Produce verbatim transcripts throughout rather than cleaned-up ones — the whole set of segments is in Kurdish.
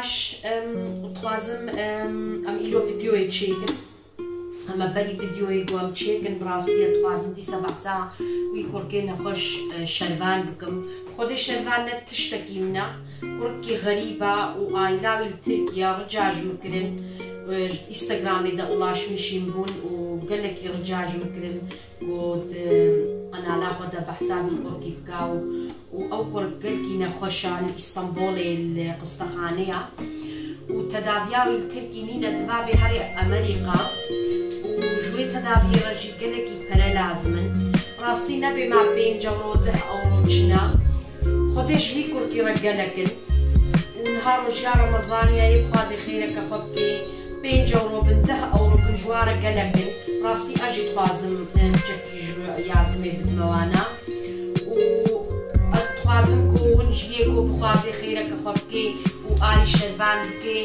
Em, dixwazim, em, em îro videoyê çêkin. Em berî videoyê ku em çêkin, bi rastî ez dixwazim dîsa behsa wî kurkê nexweş, e, Şervan bikim. Xwedê Şervan ne tiştekî min e. Kurkî xerîb e û aîla wî li Tirkiye rica ji min kirin. E, Instagramê de ulaşmişîm bûn û gelekî rica ji min kirin. Got, e, qenala xwe de behsa vî kurkî bika û, û ew kurk gelkî nexweş e, li Îstanbulê li qistexanê ye. Û tedaviya wî li Tirkî nîne, diva bê herê Amerîka. Û ji wê tedaviyê re jî gelekî pere lazim in. Rastî nebê me pênc ewro, deh ewro çi ne. Xwedê ji vî kurkî re gelek in. Û niha rojiya Remezanê ye, yê bixwazê xêreke xwe bikê. Pênc ewro bin, deh ewro bin, ji wan re gelek in. Rastî ez jî dixwazim, e, çekî ji yardimê bidime wana. Û ez dixwazim ku hûn jî yê ku bixwazê xêreke xwe bikê û arî Şervan bikê.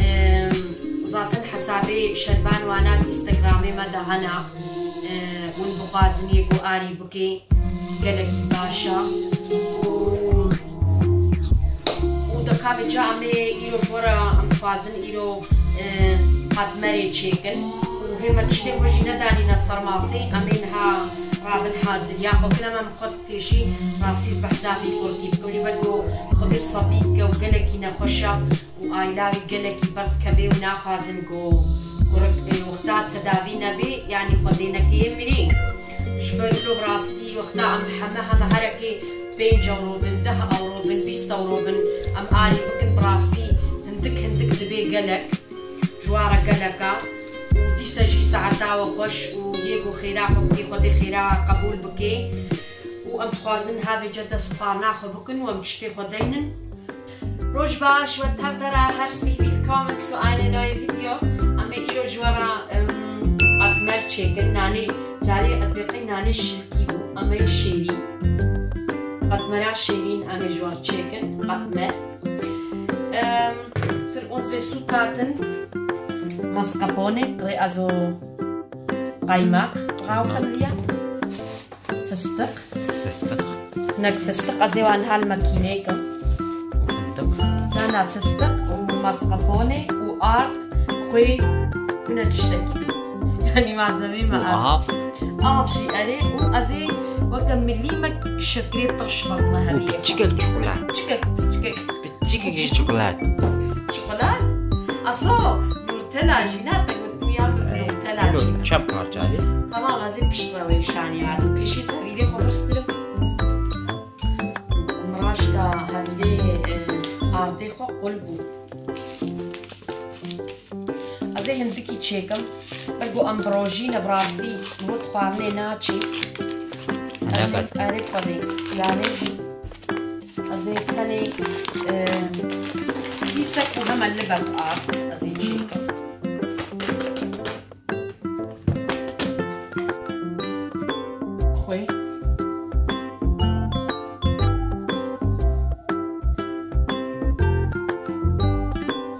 E, zaten hesabê Şervan wana di Instagramê me de hene. E, hûn bixwazin yê ku arî bikê. Gelekî baş e. Û, û de ka vêca em ê îro ji we re em dixwazin îro, e, qatmerê çêkin. Û hê me tiştê xwe jî nedanîne ser masê, em ê niha rabin haziriya xwe kin. Em, em xwest pêşî rastî ez behsa vî kurkî bikim, ji ber ku Xwedê sebî bike û gelekî nexweş e. Û aîla wî gelekî berdikeve û naxwazin ku kurik, e, wexta tedavî nebê, yanî Xwedê neke yê mirî. Ji ber wilo bi rastî wexta em heme, heme herekê pênc ewro bin, deh ewro bin, bîst ewro bin, em arî bikin, bi rastî hindik hindik dibê gelek, ji wan re gelek e. Û dîsa jî saeta we xweş û yê ku xêra xwe bikê, Xwedê xêra qebûl bikê. Û em dixwazin havêce dest bi xwarina xwe bikin û em tiştê xwe deynin. Roj baş, we tev dera, herzlich willkommen zu einer neuen Video. Em ê îro ji we re, em, qatmer çêkin. Nanê, carê ez bêqey nanê şilkî bû. Em ê şêrîn. Qatmera şêrîn em ê ji we re çêkin. Qatmer. Em, für unsere Zutaten, Mascarpone, rê ez û qaymaq, rewxin liya. Fistiq. Fistiq. Hinek fistiq, ez ê wan hal makîneyê kim. Fistiq. Na, na, fistiq û mascarpone û ard, xwê, hine tiştekî. Yanî malzemeyê me û ev. Av. Av jî erê û ez ê weke milîmek şekerê tirş berdime hemiyê xwe. Û piçikek çikolat. Piçikek, piçikek. Piçikek çikolat. Çikolat? Aso, Nurtela jî ne, te got bûya Nurtela jî. Çend parça heye? Tamam, ez ê piştre wê şanî hatim. Pêşî ez hevîrê xwe birstirim. Miraşta hevîrê, e, ardê xwe qul bû. Ez ê hindikî çêkim. Ber ku em bi rojî ne, bi rastî hûn xwarinê naçî. Ez ê, erê Xwedê. Yanî ez ê tenê, e, dîsek û heme libek a ez ê çêkim. Xwê.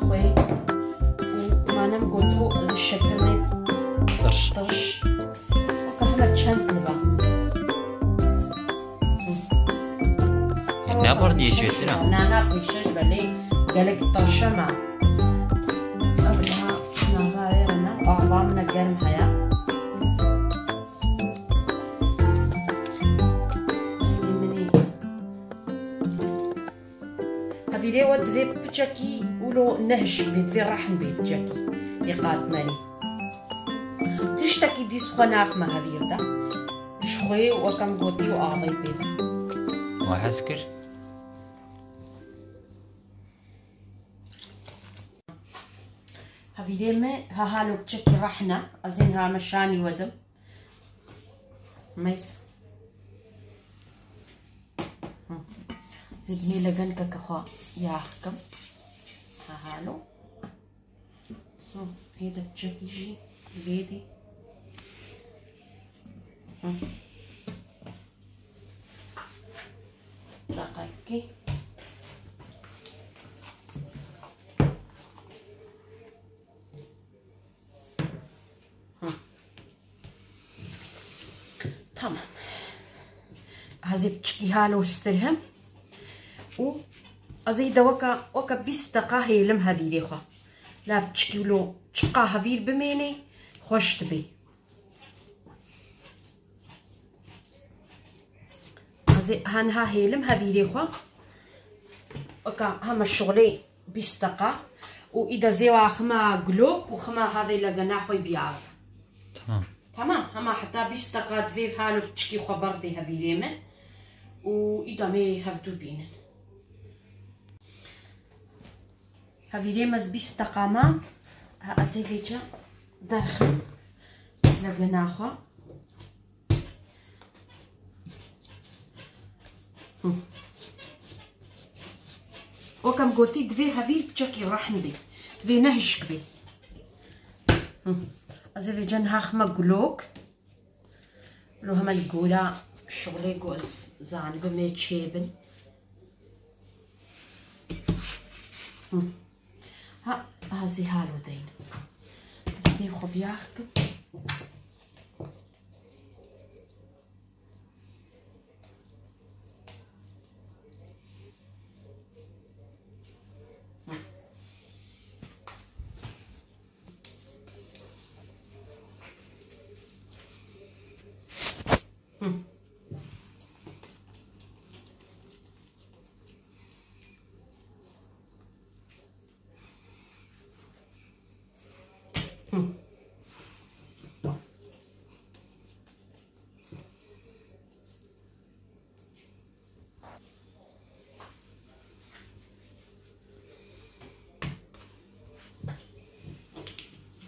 Xwê. Û manem goto ez şekirê tirş. Tirş. Weke heme çend dibe. Ne xwar diye çêtir e? Na, na, pêşe ji belê gelek tirş e me. Ev niha nava ê re ne, ava min ne germ heye. Destê min ê. Hevîrê we divê piçekî wilo nehişk bê, divê rehn bê piçekî. Ê qatmerî. Tiştekî dîs xwe naxime hevîr de. Ji xwe weke em gotî û avê pê de. We hez kir? Hevîrê me ha halo piçekî rehn e. Ez ê niha me şanî wedim. Meys. Hı. Zê binê legenkeke xwe yax kim. Ha halo. So, hê de piçekî jî vê dê. Hı. Deqekê. Hı. Tamam. Ez ê piçikî halo stirhim û Ez ê de weka, weka bîst deqa hêlim hevîrê xwe. La piçikî wilo çiqa hevîr bimênê, xweş dibê. Ez ê heniha hêlim hevîrê xwe. Weka heme şixulê bîst deqa. Û î de zêwa xima gulok û xima havê legena xwe biyar. Tamam. Tamam, hema heta bîst deqa divê halo piçikî xwe berdê hevîrê min. Û î de mê hevdû bînin. Hevîrê me ez bîst deqa ma. Ha, ez ê vêca derxim. Legena xwe. Hı. Wek em gotî, divê hevîr piçekî rehn bê. Divê ne hişk bê. Hı. Ez ê vêca niha xime gulok. Lo heme li gora şixulê ku ez zanibim ê çêbin. Hı. Ha, ha, zî halo deyn. Destê xwe biyax kim.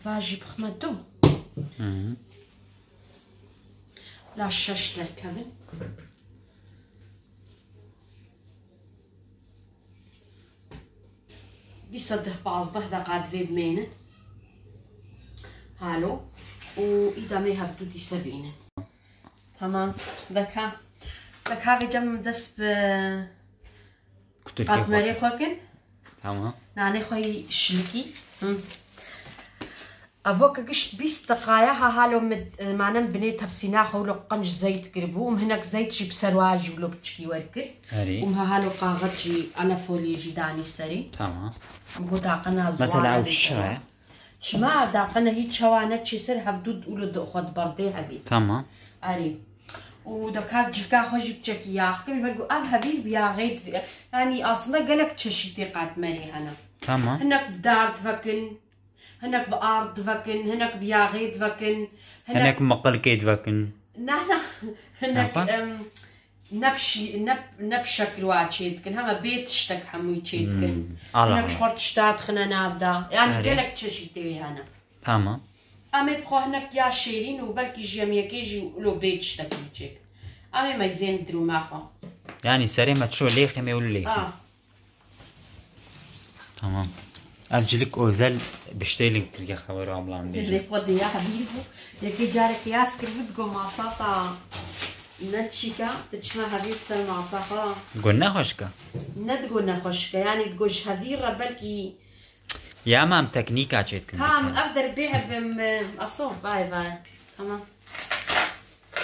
Va jî bixme du. Hı hı. La şeş derkevin. Dîsa deh pazdeh deqa divê bimênin. Halo. Û îda mê hevdu dîse bînin. Tamam. Deka. Deka vêca min dest bi Kutirkê xwe katmerê xwe kin. Tamam. Nanê xwe yî şilikî. Hı. Evo ke gişt bîst deqaya ha halo min, e, manem binê tepsîna xwe wilo qenc zeyt kiribû. Û min hinek zeyt jî bi ser wa jî wilo piçikî wer kir. Erê. Û min ha halo kaxet jî, ala foliyê jî danî serî. Tamam. Min got daqina ziwana. Mesela ew çi ye? Çima daqine hîç çawa ne çê ser hevdû û li xwe diberdê hevî. Tamam. Erê. Û deka cihka xwe jî piçekî yax kim, ji ber ku ev hevîr bi yaxê divê. Yanî aslında gelek çeşîtê katmerê hene. Tamam. Hinek bi dar divekin, hinek bi ard divekin, hinek bi yaxê divekin, hinek Hinek miqilkê divekin. Na, na. Hinek, Apa? em, ne bi şî-, ne, ne bi şekil wa çê dikin. Hema bê tiştek hemûyî çê dikin. Hmm. Allah Hinek ji Allah. xwe tişta dixine nav da. Yani Erê. gelek çeşîtê wê hene. Tamam. Em ê bi xwe hinek ya şêrîn û belkî ji yemiyekê jî wilo bê tiştek wî çêk. Em ê meyzên dirûma xwe. Yani serê me ço lêxê me wilo lêxê. Ah. Tamam. Ev cilik özel bestelling kiriye xeber ablam diyecek. Dilê xwe diya hevîr bû. Yekê carek yaz kiribû digo masa ta ne çîka, tu çima hevîr ser masa xwe. Digo ne xweşka? Ne digo ne xweşka. Yani digo ji hevîr re belkî Ya mam teknîka çêdikin. Tamam, ev derbê hebim, e, aso, vay vay. Tamam.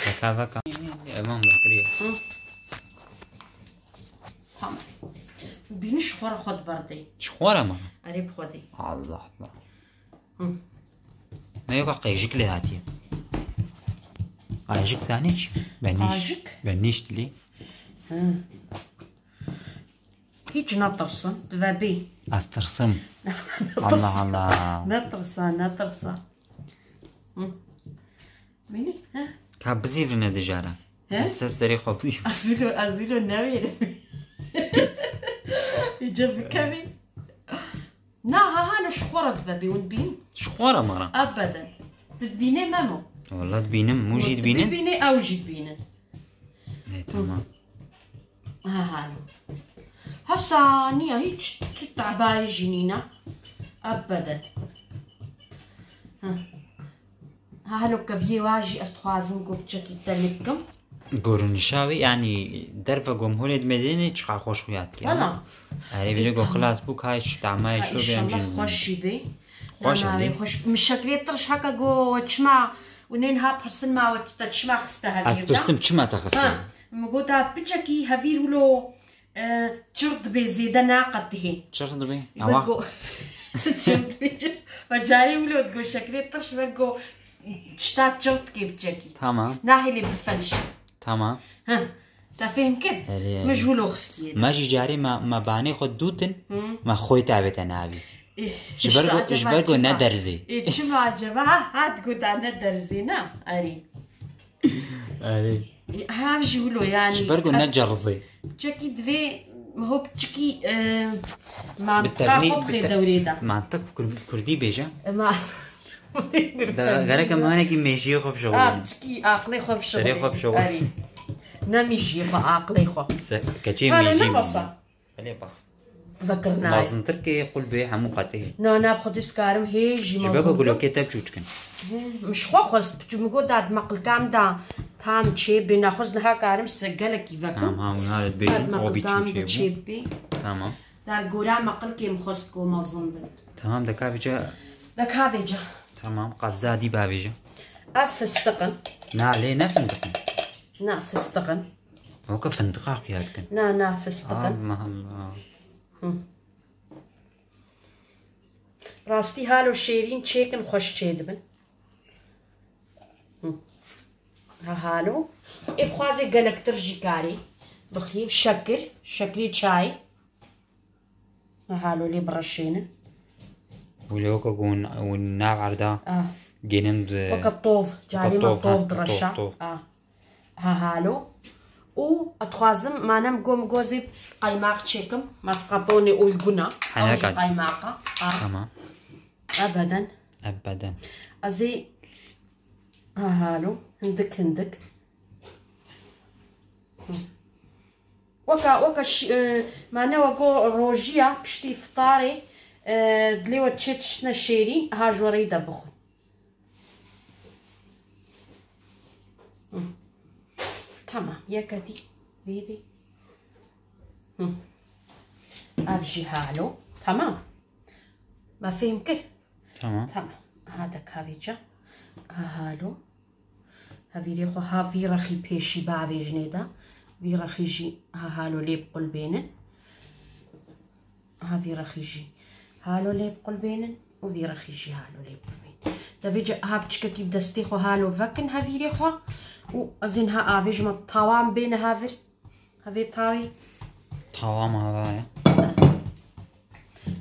Veka veka. Emam vekiriye. Hı. Tamam. Bînî ji xwe re xwe diberdê. Ji xwe re mi? Erê bi xwe dê. Allah Allah. Hı. Ne yok qeyjik lê hatiye. Qajik zanî çi? Ben niş. Qajik? Ben niş dilê. Hı. Hiç netirsin, dive bê. Ez tirsim. Allah Allah. Netirsa, netirsa. Hı. Bînî? He? Ka bizîvirine dijara. He? Ser serê xwe bizîv. Ez wilo, ez wilo newêrim. Îca bikevî. Na, ha, ha, ne ji xwe re dive bê, hûn bîn. Ji xwe re me re? Ebeden. Tu dibînê Memo? Wala dibînim, hûn jî dibînin? Tu bibînê, ew jî dibînin. E, tamam. Ha, ha. Hesa niye, hiç tu tebayî jî nîne. Ebeden. Ha. Ha, helo keviyê wa jî ez dixwazim ku piçekî te lê bikim. Gorunişa wî, yanî derve gom holê dimedênê çiqa xweş xuya dikiya. Wala. Erê, vîdeo go xilas bû, ka hiç tamay şo bê. Înşallah xweş jî bê. Xweş e, xweş. Min şeklê tirş heke go we çima û nên ha pirsin ma we te çima xiste hevîr da? Ez pirsim çima te xiste? Ha, min gota piçekî hevîr wilo E, çirt dibê, zêde naqetihê. Çirt dibê? Ewa. Wego çirt dibê. Ve carê wilo digo şeklê tirş, wego tişta çirt dikê biçekî. Tamam. Nahêlê bifelişe. Tamam. Heh. Te fêhm kir? Erê, erê. Min ji wilo xistiye. Me jî carê me, me banê xwe dûtin, Hı. me xwê tavête navî. Eh, Ji ber işte ku, ji acaba ber ku çima? Ne derzê. E, çima acaba? Ha, ha, digo da ne derzê, ne? Erê. Erê. E, ha, ji wilo yani. Ji ber ku ne cerzê. Çekî divê hop çikî, e, mantıqa Bi teknî-, xwe bi bixê te-, dewrê de. Mantık kur-, kurdî bêje. E, ma-, De, gerek em hanekî mêjiyê xwe bişewilin. Ah, çikî aqlê xwe bişewilin. Serê xwe bişewilin. Erê. Ne mêjiyê xwe, aqlê xwe. Se-, keçê Hala mêjiyê ne basa? Belê bas. Vekirina. Mazintir kê qul bê hemû qetê. Na, na, bi xwe dîs karim hê jî Ji ber ku mazintir. Gulokê te biçûk dikin. Hê, min ji xwe xwest biçû, min got, dad meqilkam da tam çê bê, nexwest niha karim se gelekî vekim. Tamam, tamam, hûn hale dibêjin, Dad o bî çû meqilkam çê da bû. Çê bê. Tamam. Da gora meqilkê min xwest ku mezin bin. Tamam, de ka vêca. De ka vêca. Tamam, qebza dî bavêje. Ev fistiq in. Na, lê ne findiq in. Na, fistiq in. Weke findiqa xuya dikin. Na, na, fistiq in. Allah Allah. Hı. Rastî halo şêrîn çêkin xweş çêdibin. Hı. Ha halo. Ê bixwazê gelektir jî karê bixî. Şekir, şekirê çayê. Ha halo lê bireşênin. Wile weke ku hûn, hûn nav erda Ah. gênin di-, Weke tov, weke carê me tov, tov ha, direşa. tov, tov. Ah. Ha halo. Û ez dixwazim, manem gom gozê qaymaq çêkim. Mascarpone uyguna. Hene Ew jî kat. qaymaqa. Ah. Tamam. Ebeden. Ebeden. Ez ê, ha halo. Hindik hindik. Hı. Weka, weka şi-, e, mane wego rojiya piştî iftarê, e, dilê we çê tiştine şêrîn, ha ji we rê de bixwin. Hı. Tamam, yeke dî, vê dî. Hı. Ev jî halo. Tamam. Me fêm kir? Tamam. Tamam. Ha de kavêca. Ha halo. Hevîrê xwe ha vî rexî pêşî bavêjinê de. Vî rexî jî ha halo lê biqulbênin. Ha vî rexî jî halo lê biqulbênin û vî rexî jî halo lê biqulbênin. De vêca ha biçikekî bi destê xwe halo vekin hevîrê xwe û ez ê niha avêjime tawa min bêne ha vir. Hevê tawê. Tawa me hava ye.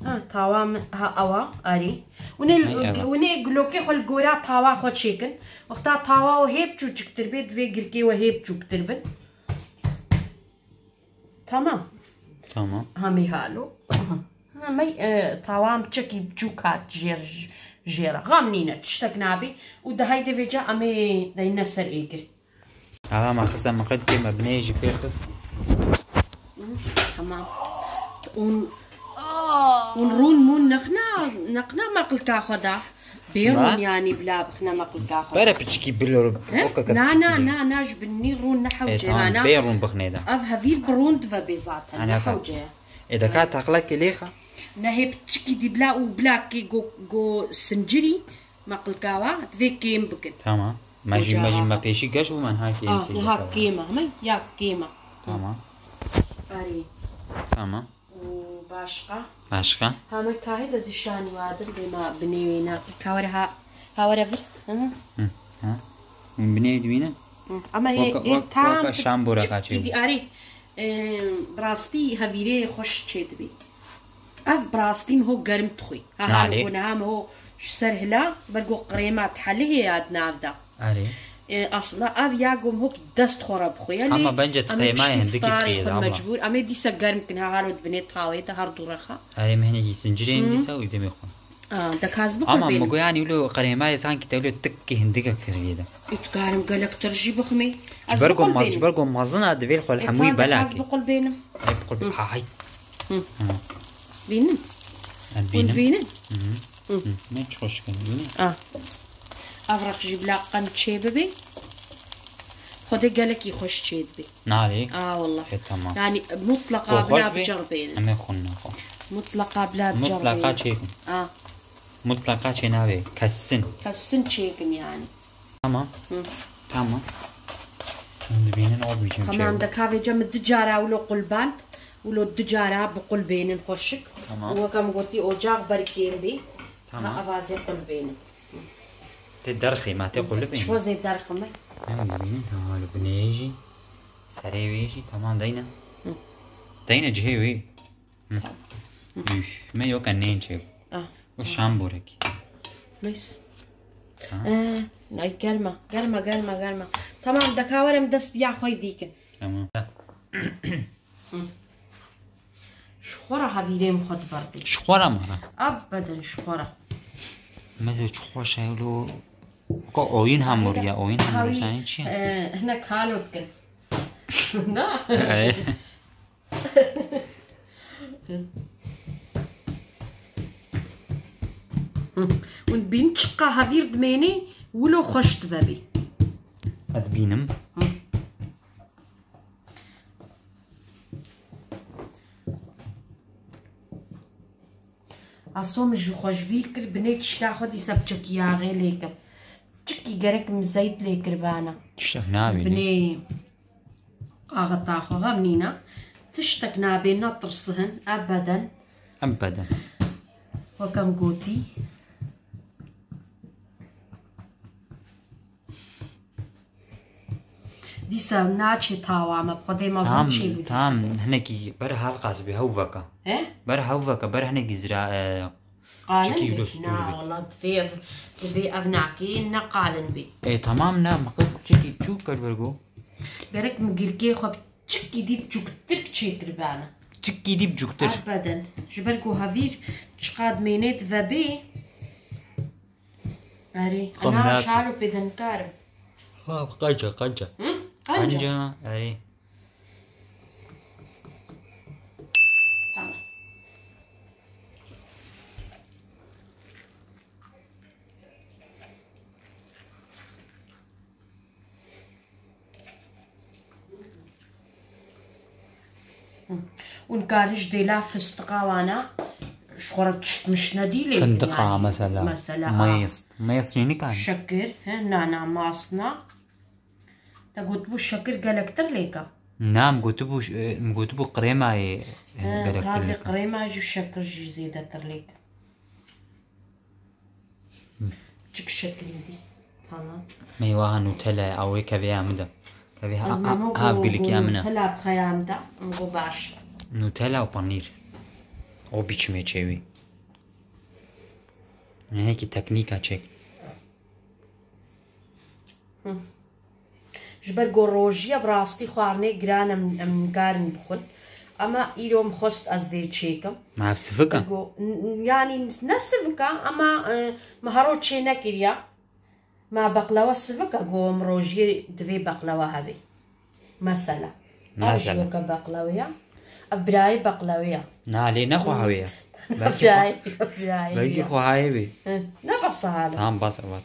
Ha, tawa min ha ewa, erê. Hûn ê, Hey, ewa. hûn ê gulokê xwe li gora tawa xwe çêkin. Wexta tawa we hê biçûçiktir bê, divê girkê we hê biçûktir bin. Tamam. Tamam. Ha, me halo. Ha, me, e, tawa min çekî biçûk hat jêr, jêra. Xam nîne, tiştek nabê. Û de heydê vêca em ê deyne ser êgir. Ava me xiste, min qet kê me bineyê jî pê xist. Tamam. Hûn, hûn rûn mûn nexna, nexna meqilka xwe da. Bê Çima? rûn yanî bila bixne meqilka xwe. Bere piçikî bilo, He? o kaka Na, piçikî na, bilo. na, na, ji binî rûn ne E, hewce tamam, ha, na. bê rûn bixnê de. Ev hevîr bi rûn dive bê zaten, Ana ne ka. hewce ye. E, de ka taqlekê lê xa? Ne hê piçikî dî bila û bila kê go, go sincirî. Meqilka wa divê kêm bikin. Tamam. Me jî, Ocaxa. me jî me pêşî geş bû, me niha kêm Ah, kêm niha kêm e, hemî ya kêm e. Tamam. Arê. Tamam. Û başqa? Başqa? Ha, me kahê de zî şanî wa dir, dê me binê wê ne. Ka were ha, ha were vir. Hı hı. Hı, ha. Hûn binê dibînin? Hı. Ama hê, Waka, hê waka, tam waka şambora çik kaçê. dî-, arê, e, bi rastî hevîrê xweş çê dibî. Ev bi rastî miho germ dixwî. Ha, Nalê. halo niha miho ji ser hila, ber ku qirêma dihelihê ya di nav de. Erê. E, aslında ev ya ku miho bi dest xwe re bixwe. Yanî Ama bence em ê qirêma piştî hindikî fitarê dixwî xwe de, abla. mecbûr. Em ê dîsa germ kin, ha, halo dibinê tawê de her du rexa. Erê, me hinekî zincirê Hı. dîsa û demê xwe. Aa, de kaz Ama biqulbênim. mi got, yanî wilo qirêmayê sanki te wilo tikî hindike kiriye de. Û dikarim gelektir jî biximê. Ez Ji ber ku maz-, biqulbênim. ji ber ku mazina divê xwe li E, hemûyî ta de kaz belakê. biqulbênim. Ay, biqulbê-, Hı. ha, hay. Hı. Hı. Bînin. Em Hûn bînin. bînin? Hı. Hı. Hı. Ne çi xweş kin, bînin. Ah. Ev req jî bila qençê bibê. Xwedê gelekî xweş çê dibê. Nalê. Aa, wallah. E, tamam. Yani, mutlaqa Xwe xweş bila bê. biceribênin. Em ê xwe nexwe. Mutlaqa bila Mutlaqa biceribênin. çêkin. Aa. Mutlaqa çê nabê. Kesin. Kesin çêkin yani. Tamam. Hı. Tamam. Hûn dibînin o bîçim çê. Tamam, de kavêca min du cara wilo qulband. Wilo du cara bi qul bênin xweşik. Tamam. Û weke min gotî ocax ber kêm bî. Tamam. Ha, evazê qul bênin. Tê derxî me, tê qulibî. Ji xwe zê derxime. Em dibînin, ha, li binê jî. Serê wê jî, tamam, deyne. Hı. Deyne cihê wê. Hı. Tamam. Üf, me yoka nên çê. Ah. O şam borek. Nice. Ha. Ee, nay, germa, germa, germa, germa. Tamam, dekawerem dest biya xwe dîkin. Tamam. Ji xwe re hevîrê min xwe diberdî. Ji xwe re me re? Ebeden ji xwe re. Me de çi xweş e lo. Ka oyun hamur ya, oyun hamur Hawî, yani çi ya? E, hine kalo dikin. Na? Ey. Hûn bîn çiqa hevîr dimênî, wilo xweş dibe bî. Ez bînim. Hı. Aso min ji xwe ji bîr kir, binê tişka xwe dîsa biçekî yaxê lê kim. Çikî gerek min zeyt lê kiribana. Tiştek nabînî. Binê axeta xwe hem nîna. Tiştek nabê, netirsihin, ebeden. Ebeden. Weke min gotî. Dîsa naçê tawa me, bi Xwedê mezin Tam, çê bû dîsa. Tam, hinekî ber helqas bê, hew veke. He? Ber hew veke, ber hinekî zira, e, Qalin çikî bê? Wilo stûr Na, bê. Wala divê ev, divê ev nakê ne qalin bê. E, tamam, ne, miqid çikî çûk ker bergo. Gerek min girkê xwe çikî dî biçûktir çêkiribana. Çikî dî biçûktir. Ebeden. Ji ber ku hevîr çiqad mênê dive bê. Erê, Xwe ana nake. Şaro pê de nikarim. Ha, qenca, qenca. Hı? Qenca. Qenca, erê. Tamam. Hı. Û nikarin ji dêla fistiqa wana ji xwe re tişt mişt nedî lê. Findiqa yani, mesela. Mesela, ha. Meyz. Meyz jî nikarin. Şekir, he, nana, masna. Te gotibû şekir gelektir lêka. Na, em gotibû, em gotibû krêmayê, e, He, gelektir tazê lêka. Krêma jî şekir jî zêdetir lêka. Çik şekilî dî. Tamam. Meywaha Nutella, ew ê kevê ya min de. Kevê ha-, Ez memo ha-, hav go, gilikî go ya min e. Nutella bixeya min de, go baş. Nutella û panîr. O biçimê çêwî. Hinekî teknîka çêk. Hı. Ji ber ku rojî ye, bi rastî xwarinê giran em, em nikarin bixwin. Ama îro min xwest ez vê çêkim. Ma ev sivik e? Ku, n-, n-, yanî ne sivik e, ama, e, me hero çê nekiriya. Ma beqlewe sivik e, ku em rojiyê divê beqlewe hebe. Mesela. Ev jî Mesela. Weke beqlewe ye. Ev birayê beqlewe ye. Na, lê ne xwe hewê ye. Belkî xwe, Birayê, birayê belkî ye. Xwe heyê bê. Hı, ne bes e hala. Tamam, bas e, bat.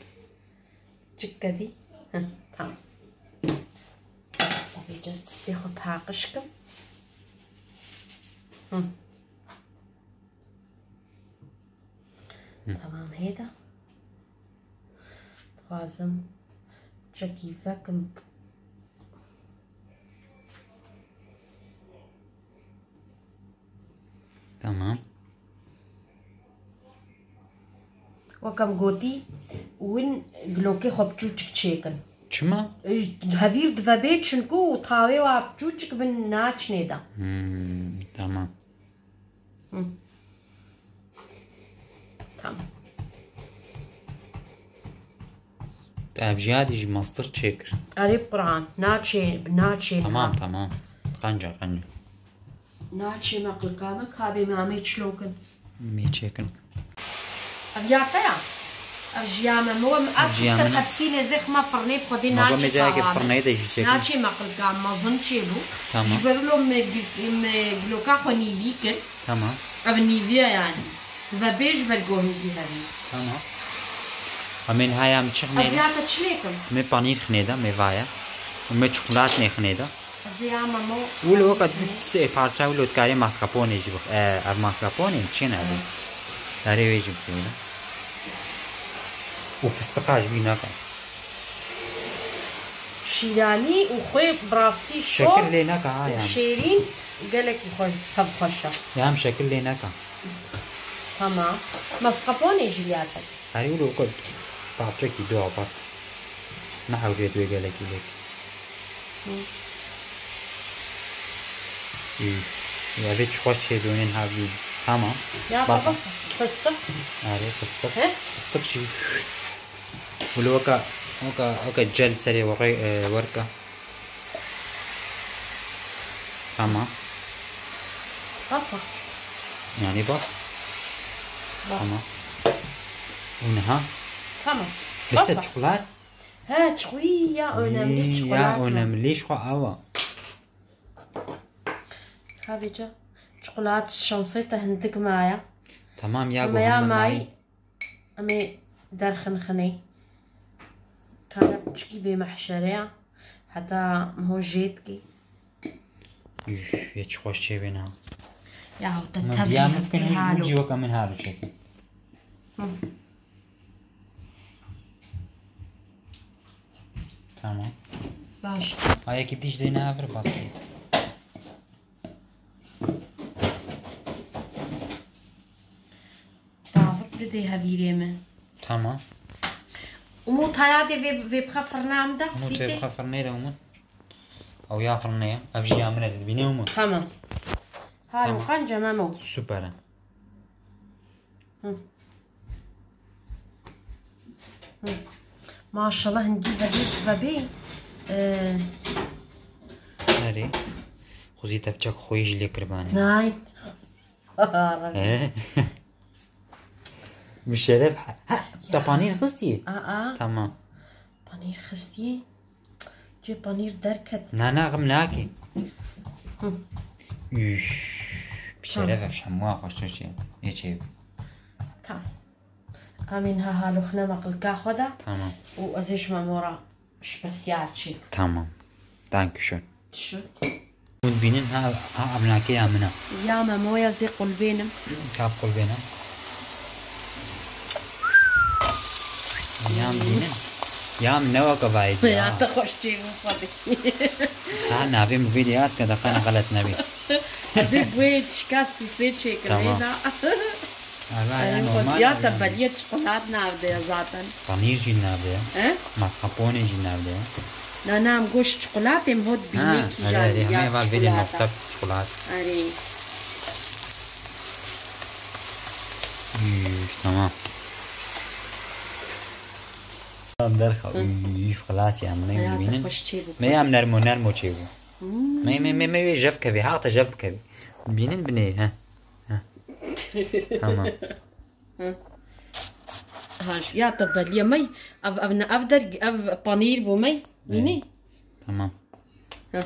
Çik kedî? Heh, tamam. Sefî, just destê xwe paqij kim. Hı. Hı. Tamam, hêda. Dixwazim çekî vekim. Tamam. Wek em gotî, win glokê xwe biçûçik çêkin. Çima? Hevîr dive bê çinku tawê wa biçûçik bin naçinê de. Hmm, tamam. Hı. Tamam. Te ev jiyadî jî mastir çêkir. Erê Quran, naçê, naçê Tamam, niha. Tamam. Qenca, qenca. Naçê me qilka me, kabê me amê çilokin. Mê çêkin. Ev ya te ya? Ev ji ya me. Mo em ev Ji ya piste min. Tepsî nêzê xima firnê bi xwedê Ma naçê bemê cayekê tawa me. Firneyê de jî çêkin. Naçê me qilka mezin çêbû. Tamam. Ji ber lo me, me gloka xwe nîvî kir. Tamam. Ev nîviye yanî. Ve bê ji ber gohingî hevî. Tamam. Em ê niha ya min çi xinê Ez de? Ya te çi lê kim? Min panîr xinê de, mêva ye. Û min çikolat nê xinê de. Ez ê ya memo. Wilo weka du sê parça wilo dikarê mascarpone jî bix-, e, ev mascarpone çi ne ev? Darê wê jî bixwîne. Û fistiqa ji bîr nake. Şîranî û xwê bi rastî şor Şekir lê neka ha û yani. Şêrîn gelekî xwe hev xweş e. Ya em şekir lê neka. Tamam. Masqaponê jî lê te. Herî wilo ku parçekî du bas. Ne hewcê tu gelekî lê. Hı. Üf. Ya vê çi xweş çê dûnên hevî. Tamam. Ya bas. Bas. Fıstık. Erê fıstık. He? Fıstık jî. Wilo weka, weka, weka cel serê werê, e, werka. Tamam. Basa. Yani bas. Bas. Tamam. Û niha? Tamam. Biste çikolat? He, çikoyî ya önemli çikolat. Ya önemli şu awa. Havêca çikolat şansê te hindik maya. Tamam ya. Ama ya mayî. Em ê derxin xinê. Kane piçikî bê mehşere ya. Heta miho jê dikî. Üf, yê çi xweş çêbên ha. Ya te tevlî heftê halo. Cî weke min halo çêkin. Hı. Tamam. Baş. Ha, yekî dîş deyne evir basî. Davik didê hevîrê min. Tamam. Umut haya dê vê, vê bixe firna em de. Umut vê bixe firnê de Umut. Ew ya firnê ye. Ev jî ya min e dibînê Umut. Tamam. Halo xan cememo. Süper e. Hı. Hı. Maşallah hingî vebê vebê. Ee. Erê. Xwezî te biçek xweyî jî lê kiribane. Nay. Bi şeref. Ha, te panîr xistî? Aa. Tamam. Panîr xistî. Cê panîr derket. Na, na, xim nakî. Hı. Üf. Bi şeref ev şemwa xweş çê. Ê çê. Tamam. Amîn ha haloxne me qilka xwe de. Tamam. Û ez ê ji me mora spesyal çêk. Tamam. Dankeschön. Tişo. Hûn dibînin ha, ha evnake ya min e. Ya me moya zê qulbênim. Kap qulbêne. Ya min dibînin. Ya min ne weke vayê diya. Ya te xweş çê bû xwedî. Ha navê min vîdya ez ke deqana xelet nebî. Hezê bûyê çika sîsê çêkirê da. Tamam. Eve ya normal. Ya te beliye çikolat navde ya zaten. Panîr jî navde ya. He? Mascarpone jî navde ya. Na, na, em goş çikolatê em hot bînê kî ya. Erê, erê, hemê eva vêdê nokta çikolat. Erê. Üf, tamam. Tamam, derxa. Üf, xilas ya, em bînin. Me ya em nermo nermo çêbû. Me, me, me, me wê jev kevê, ha te jev kevê. Bînin binê, he. Tamam. Hı. Ha, ya te beliye mey, ev, ev ne, ev der, ev panîr bû mey. Bînî? Tamam. Hı.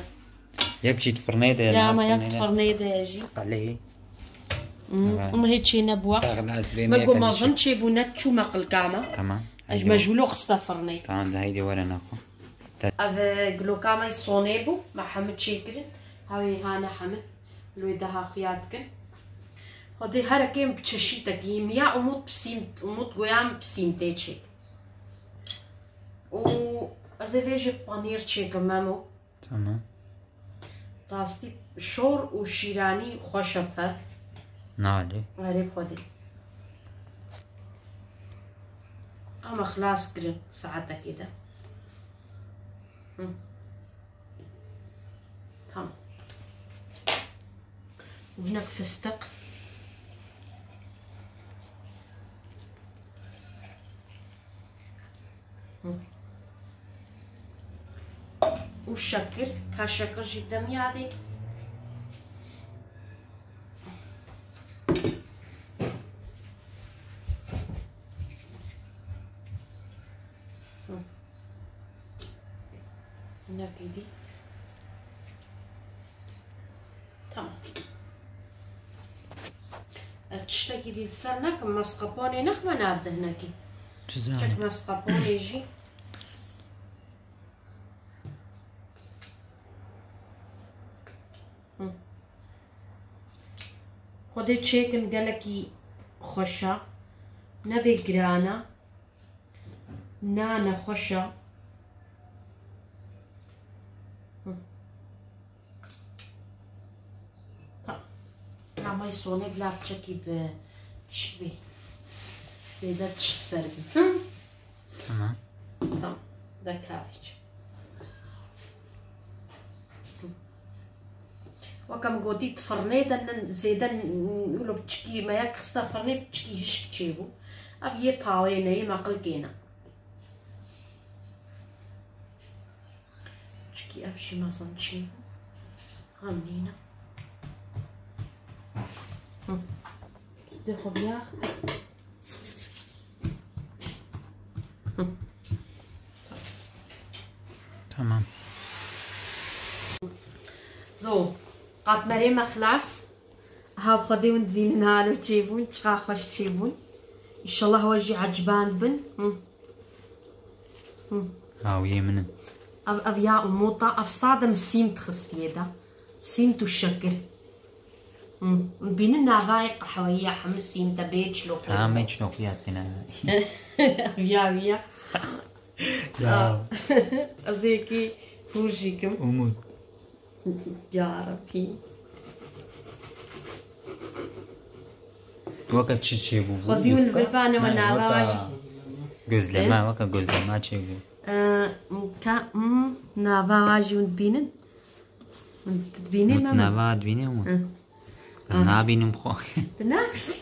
Yek jî di firnê de ye. Ya me yek di firnê de ye jî. Qelê. Hı. Ama hiç şey nebû. Me got mezin çêbû ne çû me qilka me. Tamam. Ez me jûlo xiste firnê. Tamam, de heydi were naxo. Ev, e, gloka me sonê bû, me hemî çêkirin. Hewê hane hemî. Lê daha xuya dikin. Xwedê herekê em bi çeşîtekî. Min ya Umut pisîm, Umut goya min pisîm tê çêk. Û ez ê vê jî panîr çêkim Memo. Tamam. Rastî şor û şîranî xweş e pev. Nalê. Erê bi Xwedê. Ama xilas kirin saetekê de. Hı. Tamam. Hinek fıstık. Hı. Û şekir, ka şekir jî demiyadê. Hı. Hinekî dî. Tamam. Ez tiştekî dî li ser nekim, mascarpone nexme nav de hinekî. Çek mascarpone jî. Hı. Xwedê çêkin gelekî xweş e. Nebê giran e. Nane xweş e. Ay sonê bila piçekî bi tişt bê. Bêde tişt ser bî. Hı? Tamam. Tamam. De kavêç. Weke min gotî, di firnê de nin zêde n-, wilo piçikî me yek xiste firnê, piçikî hişk çêbû. Ev yê tawê ne, yê meqilkê ne. Çikî ev jî mezin çêbû. Xem nîne. Hı. Stê xwe biyax. Hı. Tamam. Zo, qatmerê me xilas. Ha, bi Xwedê hûn dibînin halo çêbûn, çiqa xweş çêbûn. Înşallah we jî eciband bin. Hı. Hı. Hawiyê min in. Ev, ev ya umota, ev sade min sîmt xistiye de. Sîmt û şekir. Hı. Bînin navayê qehweyî ya hemû sîmt e, bê çiloqî. Ha, me çiloqî ya tine. Ya, ya. Ya. Ez ê yekî hûr jî kim. Umut. Ya Rabbî. Weke çi çêbû? Xwezî hûn li vir bane we nava wajî. Gözleme, weke gözleme çêbû. Ee, ka, hmm, nava wajî hûn dibînin? Hûn dibînin me? Nava dibînin hûn? Hı. Ez nabînim xwe. Tu nabînî?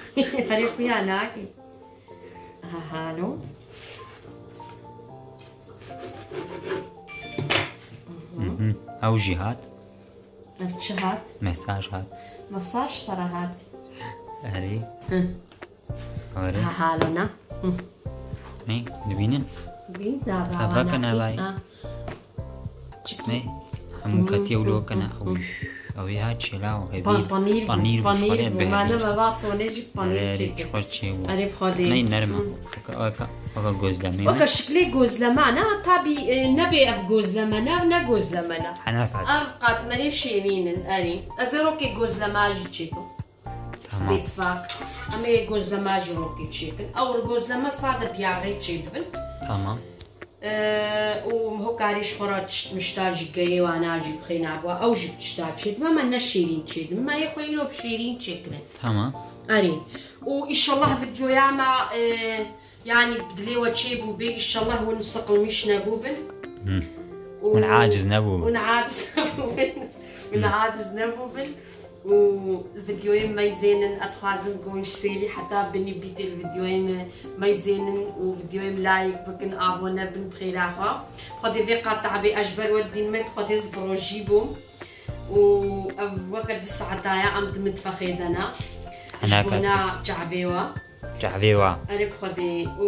Herê xuya nakî. Aha, alo. Mhm. Ew jî hat. Ev çi hat? Mesaj hat. Mesaj te re hat. Erê. Hı. Erê. Aha, alo na. Hı. Nê, dibînin? Dibîn, da, da, Tevaka navayî. Ha. Çikî? Nê, hemû ketiye wilo kene. Hı, hı, hı. Ew, ew ê ha çêla û hevî. Pa-, panîr bû, panîr bû, panîr şixwalê bû. Bihevî. Me ne me va sonê jî panîr çêkir. Erê, çiqas çê bû. Erê, bi Xwedê. Ney nerm e. Hı. Weke, weke, weke gözleme. Weke şiklê gözleme ne, tabî, e, nebê ev gözleme ne, ne gözleme ne. Henek hat. Ev qatmerê şêrîn in, erê. Ez ê rokê gözleme jî çêkim. Tamam. Bêtifaq. Em ê gözleme jî rokê çêkin. Ew gözleme sade bi yağê çêdibin. Tamam. Ee, û hokarî ji xwe re tişt mişta jî geyê wana jî bixêna bo. Ew jî bi tişta çêdibin. Me ne şêrîn çêdibin. Me yê xwe îro bi şêrîn çêkirin. Tamam. Erê. Û înşallah videoya me, e, Yanî dilê we çêbû bê, înşallah hûn siqilmîş nebûbin. Hmm. Û hûn aciz nebûbin. Hûn aciz nebûbin. Hûn aciz nebûbin. Û li videoyê me meyzênin, ez dixwazim ku hûn ji sêrî heta binî bîtê li videoyê me meyzênin û videoyê me like bikin, abone bin bi xêra xwe. Xwedê vê qat tabê ez ji ber we dibînime, bi Xwedê ez bi rojî bûm. Û ev weke du saeta ye em di mitfexê de ne. Ji bona çavê we. Çavê wa. Erê bi Xwedê. Û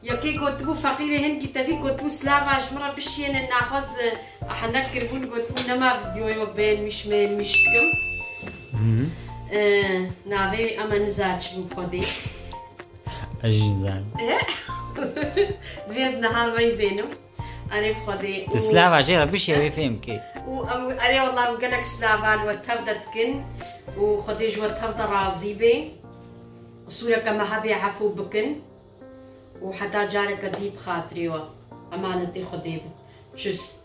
yekê gotibû, feqîrê hingî tevî gotibû, silava ji min re bişiyêne, naxwaz, e, henek kiribûn, gotibû, nema videoyo beğenmiş, beğenmiş dikim. Hı. E, navê ema niza çi bû bi Xwedê. Ez jî nizanim. E? Divê ez niha meyzênim. Erê bi Xwedê. Û tu silava jê re bişê wê fêm kê. Û em, erê wallah em gelek silava li we tev de dikin. Û Xwedê ji we tev de razî bê. Qisûreke me hebê efû bikin û heta careke dî bi xatirê we emanetê Xwedê bin. Çus.